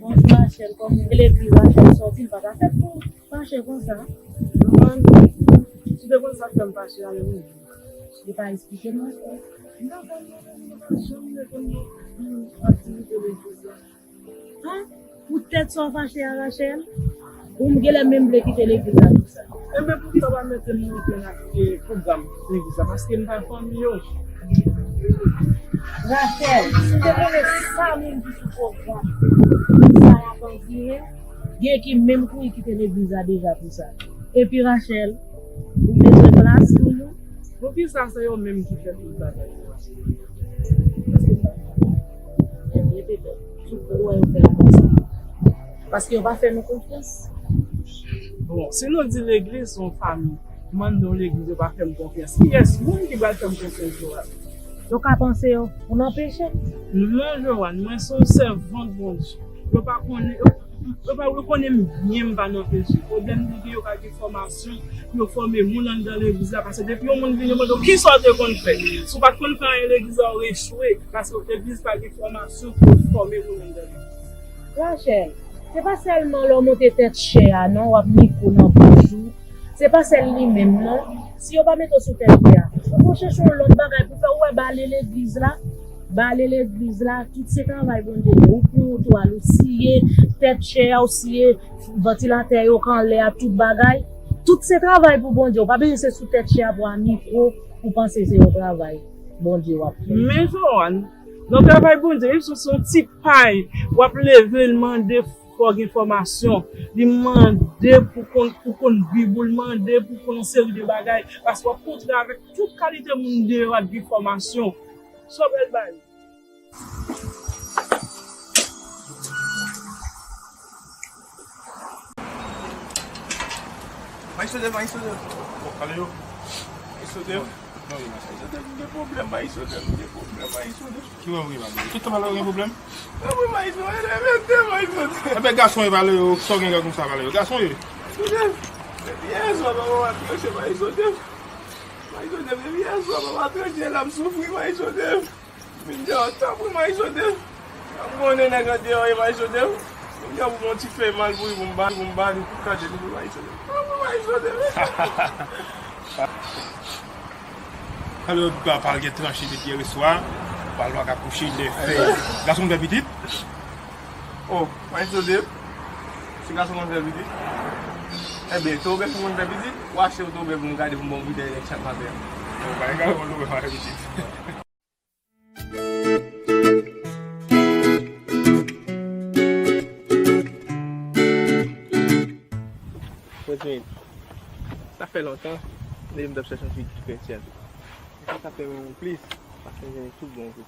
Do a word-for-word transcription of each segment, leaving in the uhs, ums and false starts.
Bonjou Rachel, kòman w ye? Legliz Rachel sòti, l pa ta fèt pou fache konsa. Ou konprann? Si w te konn sa k fè m fache a, menm li pa esplike m ankò. M pa konn, m pa janm rekonn aktivite legliz la. An? Poutèt sa w fache a, Rachel? Ou m genlè menm vle kite legliz la pou sa. Enben, poukisa w pa mete m nan pwogram legliz la? Paske m pa fanmi yo. Rachel, si w te konnen sa moun ki sou pwogram sa y ap andire, gen ki menm kouri kite legliz la deja pou sa. Epi, Rachel, ou bezwen klas toujou? Poukisa se yo menm ki fè tout bagay yo? Paske m pa fanmi yo. Enben, petèt, tout wè yo fè l konsa. Paske yo pa fè nou konfyans. Bon, si nou di legliz se yon fanmi, m anndan yon legliz yo pa fè m konfyans, kiyès moun ki pral fè m konfyans, Joanne? Yo ka panse yo, ou nan peche? Non, Joanne, mwen se yon sèvant Bondye. Yo pa konnen, yo, yo pa, yo konnen m byen, m pa nan peche. Pwoblèm li gen, yo ka gen fòmasyon pou yo fòme moun anndan legliz la. Paske depi yon moun vini, yo mande w, "Kisa w te konn fè?" Si w pa t konn fè anyen legliz la, w echwe. Paske legliz pa gen fòmasyon pou yo fòme moun anndan legliz. Rachel, se pa sèlman lè w monte tèt chè a, non, w ap mikwo nan bouch ou. Se pa sèl li menm, non. Si yo pa mete w sou tèt chè a, ou pou chèche yon lòt bagay pou fè. Ou wè bale legliz la? Bale legliz la, tout se travay Bondye li ye. Ou pran yon twal, ou siye tèt chè a, ou siye vantilatè yo k anlè a, tout bagay. Tout se travay pou Bondye. Ou pa bezwen se sou tèt chè a pou w a mikwo, pou w panse se yon travay Bondye w ap fè. Men Joanne, nan travay Bondye, se yon ti pay, w ap leve, l mande fò gen fòmasyon, li mande pou konn, pou konn Bib ou, l mande pou konn yon seri de bagay, paske w ap kontre avèk tout kalite moun deyò ak gen fòmasyon. Sa w pral bay? Maestro Dev, Maestro Dev. Bon, ale yo. Maestro Dev. Maestro Dev, m gen pwoblèm, Maestro Dev, m gen pwoblèm, Maestro Dev. Ki pwoblèm, Maestro Dev? Tout tan pale yo gen pwoblèm? Wi, Maestro Dev, ede m, Maestro Dev. Enben, gason yo pale yo, sa w gen konsa pale yo, gason yo. Maestro Dev, depi yè swa, papa m ap tranche, Maestro Dev. Maestro Dev, depi yè swa, papa m ap tranche, l ap soufri, Maestro Dev. Vin deyò, tanpri, Maestro Dev. M konnen nèg an deyò, e Maestro Dev. Vin deyò pou m yon ti fèy malpouri pou m ba, pou m ba li pou kante li, Maestro Dev. Tanpri, Maestro Dev. Alò, papa l gen tranche depi yè swa. Papa l pa ka kouche, lè fè. Gason m fè pitit. Oh, Maestro Dev. Se gason m fè pitit. Enben, se ou gason m fè pitit. Ou achte yon toubè pou m gade pou m ba w bouda nèg chak maten. Ou pa gen gason m fè pitit. Rosemary, sa fè lontan depi m t ap chèche yon fi ki kretyèn. Sa, sa fè yon plis, paske m jwenn tout bon vre.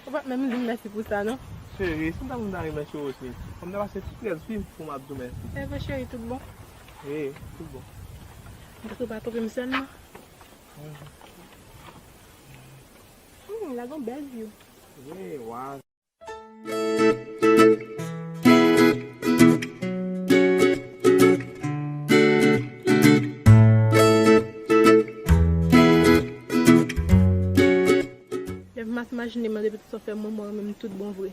Ou pa t menm di m mèsi pou sa, non? Cheri, si m ta konn ta remèsye w, Rosemary, fò m ta pase tout rès vi m pou m ap di w mèsi. Evre, cheri, tout bon? Wi, tout bon. Paske w pa twonpe m sèlman. Hmm, lage yon bèl view. Wi, wa. Lè m ap imajine m depi tout sa w fè mwen, mwen menm tout bon vre.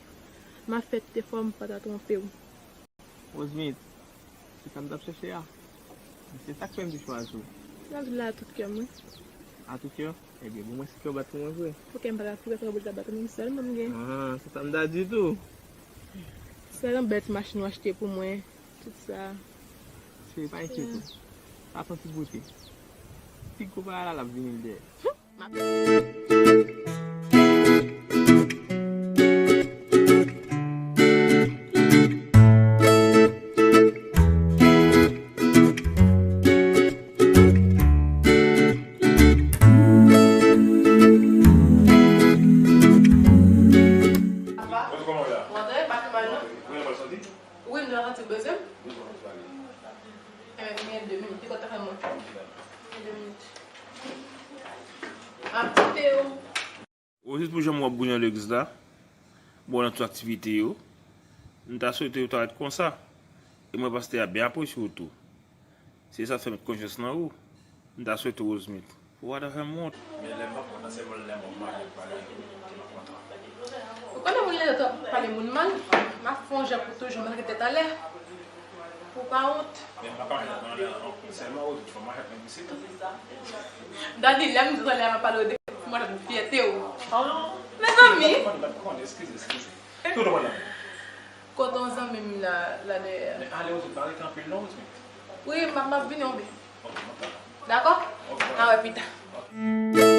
M ap fè tout efò m pa ta twonpe w. Rosemary, se sa m t ap chèche a. Se sa k fè m te chwazi w. M ap di l a tout kè m, wi. A tout kè? Ebyen, bon, mwen se kè w bat pou mwen vre. Ok, m pa ka fouke sa w bat pou mwen, sèl mwen m gen. Ah, se sa m ta di tou. Sèl yon bèl ti machin w achte pou mwen, tout sa. Cheri, pa enkyete w. Sa se yon ti bote. Ti gwo pa la, l ap vini l dèyè. Kòman w la? Ou antre, pa pi mal non. Ou gen mal santi? Wi, m te santi w bezwen m. Dousman, dousman, ale. Enben, m gen de minit, pikòt ta fè mwen. M gen de minit. M ap kite w. Ou jis pou jan w ap bouje nan legliz la, bon, nan tout aktivite yo, m ta swete w ta ret konsa. E mwen, pastè a byen apresye w tou. Se sa k fè m met konfyans nan ou. M ta swete w, Rosemary, pou w pa ta fè m wont. Men lè m pa kontan, se lè m wè m marye, m pa gen, m pa kontan. Ou konnen moun Lè w ap pale moun mal, m ap fè yon jan pou toujou malgre talè. Pou w pa wont. Men m pa pale nan sèlman ou tout fwa m ap mèt isit. Dadi, lè m di talè m ap pale w de mwen, m fyète w. Mezanmi! Konn, konn, eskize, eskize. Tout ou konn. Kote yon zanmi m la, la dèyè. Men ale ou tout pa rete anpil non, Rosemary. Wi, m ap, m ap vini yon byen. Ok, m ap tann. Dakò? Ok. A wè pita.